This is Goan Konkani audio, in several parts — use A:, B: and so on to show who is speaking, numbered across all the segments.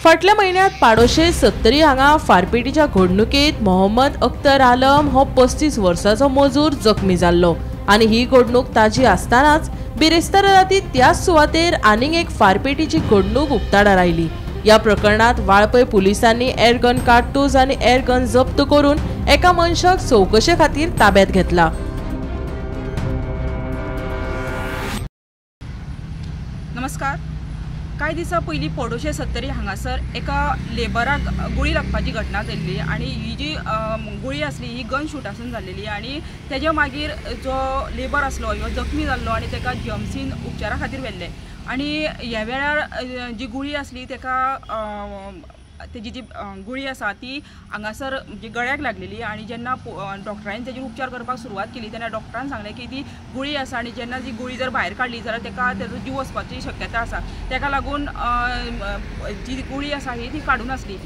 A: फाटल्या म्हयन्यांत पाडोशे सत्तरी हांगा फारपेटीच्या घडणुकेत मोहम्मद अख्तर आलम हो 35 वर्सांचो मजूर जखमी जाल्लो आनी ही घडणूक ताजी आसतनाच बिरेस्तारा राती त्याच सुवातेर आनीक एक फारपेटीची घडणूक उक्ताडार आयली। ह्या प्रकरणात वाळपय पुलिसांनी एअरगन कार्टूज आनी एअरगन जप्त करून एका मनशाक चवकशे खातीर ताब्यात घेतला।
B: नमस्कार। कांय दिसां पयलीं पडोशे सत्तरी हांगासर एका लेबराक गुळी लागपाची घटना जाल्ली आनी ही जी गुळी आसली ही गन शूटासून जाल्लेली आनी तेज्या मागीर जो लेबर आसलो ह्यो जखमी जाल्लो आनी तेका जीएमसीन उपचारा खातीर व्हेल्ले आनी ह्या वेळार जी गुळी आसली तेका तेजी जी गुळी आसा ती हांगासर म्हणजे गळ्याक लागलेली आनी जेन्ना डॉक्टरांनी तेजेर उपचार करपाक सुरवात केली तेन्ना डॉक्टरान सांगलें की ती गुळी आसा आनी जेन्ना जी गुळी जर भायर काडली जाल्यार तेका तेजो जीव वचपाची शक्यता आसा, तेका लागून जी गुळी आसा ही ती काडून आसली।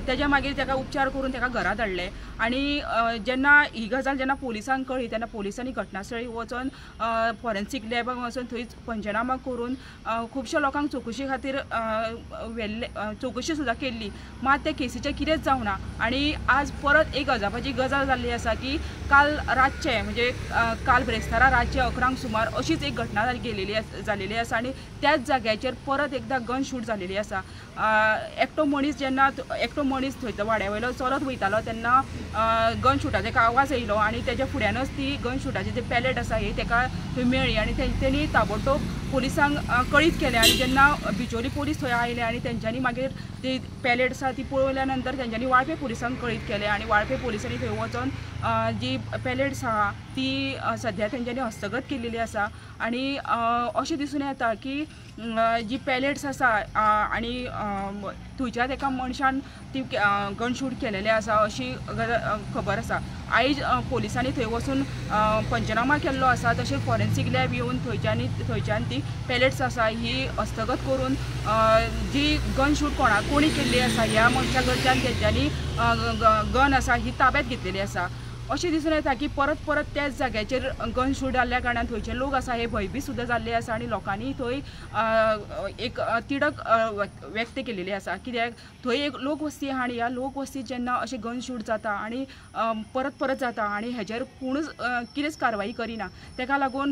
B: तेज्या मागीर तेका उपचार करून तेका घरा धाडले आनी जेन्ना ही गजाल जेन्ना पुलिसांक कळ्ळी तेन्ना पुलिसांनी घटनास्थळी वचोन फॉरेन्सीक लॅबाक वचोन थंय पंचनामा करून खुबश्या लोकांक चवकशी खातीर व्हेल्ले, चवकशी सुद्दां केल्ली। मात त्या केसीचें कितेंच जावना आनी आज परत एक अजापाची गजाल जाल्ली आसा की काल रातचें म्हणजे काल ब्रेस्तारा रातचें 11 सुमार अशीच एक घटना गेलेली जालेली आसा आनी त्याच जाग्याचेर परत एकदां गन शूट जालेली आसा। एकटो मनीस जेन्ना एकटो मनीस थंय वाड्या वयलो चलत वयतालो तेन्ना गन शूटाचो एक आवाज येयलो आनी तेज्या फुड्यानच ती गन शूटाची जी पॅलेट आसा ही तेका थंय मेळ्ळी आनी तेणी ताबडतोब पुलिसांक कळीत केलें आनी जेन्ना बिचोली पोलीस थंय आयले आनी तेंच्यांनी मागीर ती पॅलेट आसा ती पळयल्या नंतर तेंच्यांनी वाळपे पुलिसांक कळीत केलें आनी वाळपे पुलिसांनी थंय वचोन जी पॅलेट्स आहा ती सद्या तेंच्यांनी हस्तगत केलेली आसा आनी अशें दिसून येता की जी पॅलेट्स आसा आनी थंयच्यान एका मनशान ती गन शूट केलेले आसा अशी खबर आसा। आयज पुलिसांनी थंय वचून पंचनामा केल्लो आसा, तशें फॉरेन्सीक लॅब येवन थंयच्यान ती पॅलेट्स आसा ही हस्तगत करून जी गन शूट कोणी केल्ली आसा ह्या मनशा कडच्यान तेंच्यांनी गन आसा ही ताब्यात घेतलेली आसा। अशें दिसून येता की परत परत त्याच जाग्याचेर गन शूट जाल्ल्या कारणान थंयचे लोक आसा हे भंयभीत सुद्दां जाल्ले आसा आनी लोकांनी थंय एक तिडक व्यक्त केलेली आसा। कित्याक थंय एक लोकवस्ती आहा आनी ह्या लोकवस्तीत जेन्ना अशें गन शूट जाता आनी परत परत जाता आनी हेजेर कोणूच कितेंच कारवाई करिना, तेका लागून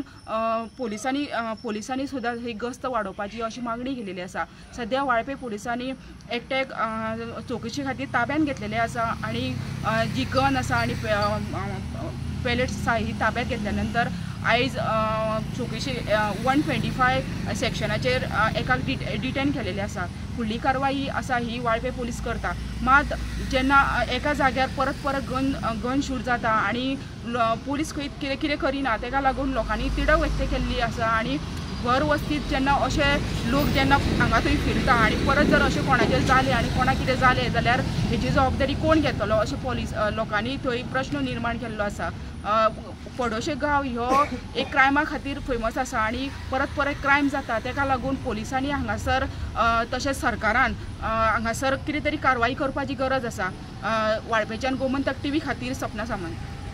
B: पुलिसांनी सुद्दां ही गस्त वाडोवपाची अशी मागणी केलेली आसा। सद्या वाळपे पुलिसांनी एकट्याक चवकशी खातीर ताब्यात घेतलेले आसा आनी जी गन आसा आनी पॅलेट्स आसा ही ताब्यात घेतल्या नंतर आयज चवकशी 125 सेक्शनाचेर एकाक डिटेन केलेले आसा। फुडली कारवाई आसा ही वाळपे पुलीस करता। मात जेन्ना एका जाग्यार परत परत गन शूट जाता आनी पुलीस खंय कितें कितें करिना तेका लागून लोकांनी तिडक व्यक्त केल्ली आसा आनी भर वस्तीत जेन्ना अशे लोक जेन्ना हांगा थंय फिरता आनी परत जर अशें कोणाचेर जालें आनी कोणाक कितें जालें जाल्यार हेची जबाबदारी कोण घेतलो अशें पोलीस लोकांनी थंय प्रश्न निर्माण केल्लो आसा। पडोशे गांव ह्यो एक क्रायमा खातीर फेमस आसा आनी परत परत क्रायम जाता, तेका लागून पोलिसांनी हांगासर तशेंच सरकारान हांगासर कितें तरी कारवाई करपाची गरज आसा। वाळपेच्यान गोमंतक टीव्ही खातीर सपना सामंत।